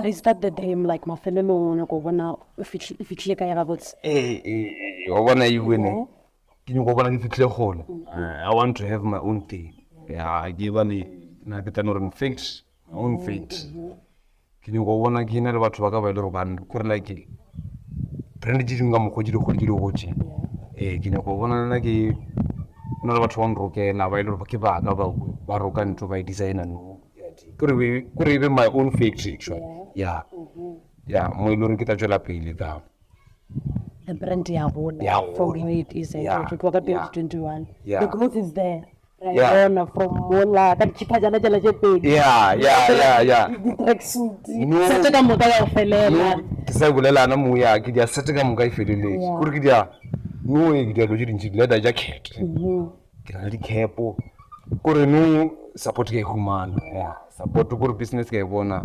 But is that the dream like mafelelong o nyaka go bona o fihlile kae gabotse? Ee, ee, ee, wa bona e wene ke nyako bona ke fihlile kgole. I want to have my own thing. Ya, ke ba le na ke tla no re fate, my own fate. Ke nyako bona ke na le batho ba ka ba e le gore ba kore like brand tše dingwe ka mokgwa tše dikgolo tše di gotše. Ee, ke nyako bona le nna ke go na le batho ba nrokela ba e le gore ke ba ka ba roka ntho ba e designer no. Kore kore e be my own factory actually. Yeah. Yeah, mo e le gore ke tla tšwela pele ka The brand ya gola Ya from gola. where it is at Yeah, go tloga ka yeah. 2021. Yeah. The growth is there. Ra e Yeah. bona from mola ka ditšhiphajana tšela tše pedi. Yeah. Di-tracksuit. No. Sete ka moka ya go felela. No, ke sa bolelana mo ya ke dia sete ka moka e feleletše. Yeah. Kore ke dia no e ke dia dilo tše dintši di-leather jacket. Ke na le di-cap. Kore no support ke a e humana. Yeah, support kore business ke a e bona.